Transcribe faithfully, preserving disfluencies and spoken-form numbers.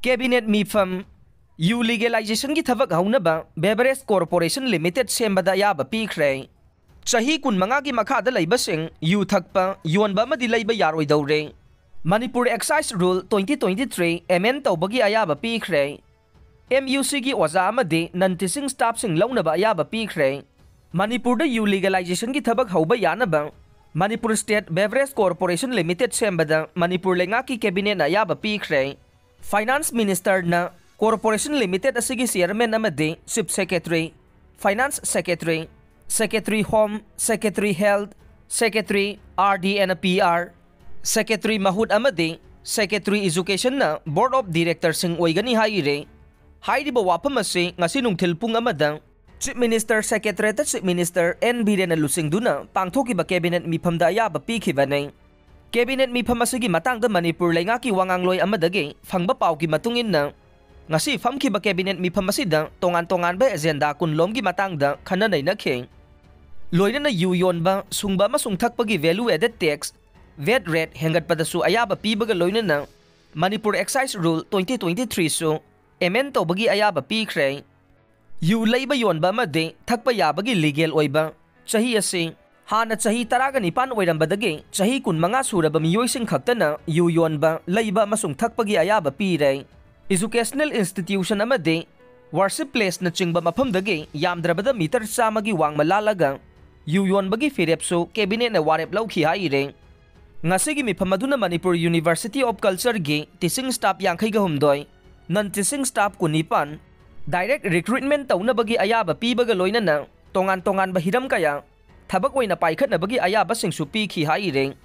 Cabinet ꯃꯤꯐꯝ: U ꯂꯤꯒꯦꯂꯥꯏꯖꯦꯁꯟꯒꯤ ꯊꯕꯛ ꯍꯧꯅꯕ ꯕꯦꯚꯔꯦꯖ corporation limited ꯁꯦꯝꯕꯗ ꯑꯌꯥꯕ ꯄꯤꯈ꯭ꯔꯦ꯫ ꯆꯍꯤ ꯀꯨꯟꯃꯉꯥꯒꯤ ꯃꯈꯥꯗ ꯂꯩꯕꯁꯤꯡ ꯌꯨ ꯊꯛꯄ, ꯌꯣꯟꯕ ꯑꯃꯗꯤ ꯂꯩꯕ ꯌꯥꯔꯣꯏꯗꯧꯔꯦ꯫ Manipur excise rule twenty twenty three amend ꯇꯧꯕꯒꯤ ꯑꯌꯥꯕ ꯄꯤꯈ꯭ꯔꯦ꯫ ꯑꯦꯝ ꯌꯨ ꯁꯤꯒꯤ ꯑꯣꯖꯥ ꯑꯃꯗꯤ ꯅꯟ ꯇꯤꯆꯤꯡ ꯁ꯭ꯇꯥꯐꯁꯤꯡ ꯂꯧꯅꯕ ꯑꯌꯥꯕ ꯄꯤꯈ꯭ꯔꯦ꯫ ꯃꯅꯤꯄꯨꯔꯗ ꯌꯨ ꯂꯤꯒꯦꯂꯥꯏꯖꯦꯁꯟꯒꯤ ꯊꯕꯛ ꯍꯧꯕ ꯌꯥꯅꯕ ꯃꯅꯤꯄꯨꯔ ꯁ꯭ꯇꯦꯠ ꯕꯦꯚꯔꯦꯖ ꯀꯣꯔꯄꯣꯔꯦꯁꯟ ꯂꯤꯃꯤꯇꯦꯗ ꯁꯦꯝꯕꯗ ꯃꯅꯤꯄꯨꯔ ꯂꯩꯉꯥꯛꯀꯤ ꯀꯦꯕꯤꯅꯦꯠꯅ ꯑꯌꯥꯕ ꯄꯤꯈ꯭ꯔꯦ꯫ ꯐꯥꯏꯅꯥꯟꯁ ꯃꯤꯅꯤꯁꯇꯔꯅ ꯀꯣꯔꯄꯣꯔꯦꯁꯟ ꯂꯤꯃꯤꯇꯦꯗ ꯑꯁꯤꯒꯤ ꯆꯤꯌꯔꯃꯦꯟ ꯑꯃꯗꯤ chief secretary, finance secretary, secretary home, secretary health, secretary R D N P R, secretary ꯃꯍꯨꯠ ꯑꯃꯗꯤ ꯁꯦꯀ꯭ꯔꯦꯇꯔꯤ ꯏꯖꯨꯀꯦꯁꯟꯅ ꯕꯣꯔꯗ ꯑꯣꯐ ꯗꯤꯔꯦꯛꯇꯔꯁꯤꯡ ꯑꯣꯏꯒꯅꯤ ꯍꯥꯏꯔꯤ꯫ ꯍꯥꯏꯔꯤꯕ ꯋꯥꯐꯝ ꯑꯁꯤ ꯉꯁꯤ ꯅꯨꯡꯊꯤꯜ ꯄꯨꯡ ꯑꯃꯗ ꯆꯤꯐ ꯃꯤꯅꯤꯁꯇꯔ ꯁꯦꯀ꯭ꯔꯦꯇꯔꯤꯌꯦꯠꯇ ꯆꯤꯐ ꯃꯤꯅꯤꯁꯇꯔ ꯑꯦꯟ ꯕꯤꯔꯦꯟꯅ ꯂꯨꯆꯤꯡꯗꯨꯅ ꯄꯥꯡꯊꯣꯛꯈꯤꯕ ꯀꯦꯕꯤꯅꯦꯠ ꯃꯤꯐꯝꯗ ꯑꯌꯥꯕ ꯄꯤꯈꯤꯕꯅꯤ꯫ ꯀꯦꯕꯤꯅꯦꯠ ꯃꯤꯐꯝ ꯑꯁꯤꯒꯤ ꯃꯇꯥꯡꯗ ꯃꯅꯤꯄꯨꯔ ꯂꯩꯉꯥꯛꯀꯤ ꯋꯥꯉꯥꯡꯂꯣꯏ ꯑꯃꯗꯒꯤ ꯐꯪꯕ ꯄꯥꯎꯒꯤ ꯃꯇꯨꯡ ꯏꯟꯅ, ꯉꯁꯤ ꯐꯝꯈꯤꯕ ꯀꯦꯕꯤꯅꯦꯠ ꯃꯤꯐꯝ ꯑꯁꯤꯗ ꯇꯣꯉꯥꯟ ꯇꯣꯉꯥꯟꯕ ꯑꯦꯖꯦꯟꯗꯥ ꯀꯨꯟ ꯂꯣꯝꯒꯤ ꯃꯇꯥꯡꯗ ꯈꯟꯅ ꯅꯩꯅꯈꯤ꯫ ꯂꯣꯏꯅꯅ ꯌꯨ ꯌꯣꯟꯕ, ꯁꯨꯡꯕ ꯑꯃꯁꯨꯡ ꯊꯛꯄꯒꯤ value added tax, VAT rate ꯍꯦꯟꯒꯠꯄꯗꯁꯨ ꯑꯌꯥꯕ ꯄꯤꯕꯒ ꯂꯣꯏꯅꯅ Manipur excise rule twenty twenty ꯊ꯭ꯔꯤꯁꯨ ꯑꯦꯃꯦꯟ ꯇꯧꯕꯒꯤ ꯑꯌꯥꯕ ꯄꯤꯈ꯭ꯔꯦ꯫ ꯌꯨ ꯂꯩꯕ ꯌꯣꯟꯕ ꯑꯃꯗꯤ ꯊꯛꯄ ꯌꯥꯕꯒꯤ ꯂꯤꯒꯦꯜ ꯑꯣꯏꯕ ꯆꯍꯤ ꯑꯁꯤ ꯍꯥꯟꯅ ꯆꯍꯤ ꯇꯔꯥꯒ ꯅꯤꯄꯥꯟ ꯑꯣꯏꯔꯝꯕꯗꯒꯤ ꯆꯍꯤ ꯀꯨꯟꯃꯉꯥ ꯁꯨꯔꯕ ꯃꯤꯑꯣꯏꯁꯤꯡ ꯈꯛꯇꯅ ꯌꯨ ꯌꯣꯟꯕ, ꯂꯩꯕ ꯑꯃꯁꯨꯡ ꯊꯛꯄꯒꯤ ꯑꯌꯥꯕ ꯄꯤꯔꯦ꯫ ꯏꯖꯨꯀꯦꯁꯅꯦꯜ ꯏꯟꯁꯇꯤꯇ꯭ꯌꯨꯁꯟ ꯑꯃꯗꯤ ꯋꯔꯁꯤꯞ ꯄ꯭ꯂꯦꯁꯅꯆꯤꯡꯕ ꯃꯐꯝꯗꯒꯤ ꯌꯥꯝꯗ꯭ꯔꯕꯗ ꯃꯤꯇꯔ ꯆꯥꯝꯃꯒꯤ ꯋꯥꯡꯃ ꯂꯥꯜꯂꯒ ꯌꯨ ꯌꯣꯟꯕꯒꯤ ꯐꯤꯔꯦꯞꯁꯨ ꯀꯦꯕꯤꯅꯦꯠꯅ ꯋꯥꯔꯦꯞ ꯂꯧꯈꯤ ꯍꯥꯏꯔꯦ꯫ ꯉꯁꯤꯒꯤ ꯃꯤꯐꯝ ꯑꯗꯨꯅ ꯃꯅꯤꯄꯨꯔ ꯌꯨꯅꯤꯚꯔꯁꯤꯇꯤ ꯑꯣꯐ ꯀꯜꯆꯔꯒꯤ ꯇꯤꯆꯤꯡ ꯁ꯭ꯇꯥꯐ ꯌꯥꯡꯈꯩꯒ ꯍꯨꯝꯗꯣꯏ, ꯅꯟ ꯇꯤꯆꯤꯡ ꯁ꯭ꯇꯥꯐ ꯀꯨꯟꯅꯤꯄꯥꯟ, ꯗꯥꯏꯔꯦꯛ ꯔꯤꯀ꯭ꯔꯨꯏꯠꯃꯦꯟ ꯇꯧꯅꯕꯒꯤ ꯑꯌꯥꯕ ꯄꯤꯕꯒ ꯂꯣꯏꯅꯅ ꯇꯣꯉꯥꯟ ꯇꯣꯉꯥꯟꯕ ꯍꯤꯔꯝ ꯀꯌꯥ ꯊꯕꯛ ꯑꯣꯏꯅ ꯄꯥꯏꯈꯠꯅꯕꯒꯤ ꯑꯌꯥꯕꯁꯤꯡꯁꯨ ꯄꯤꯈꯤ ꯍꯥꯏꯔꯦ꯫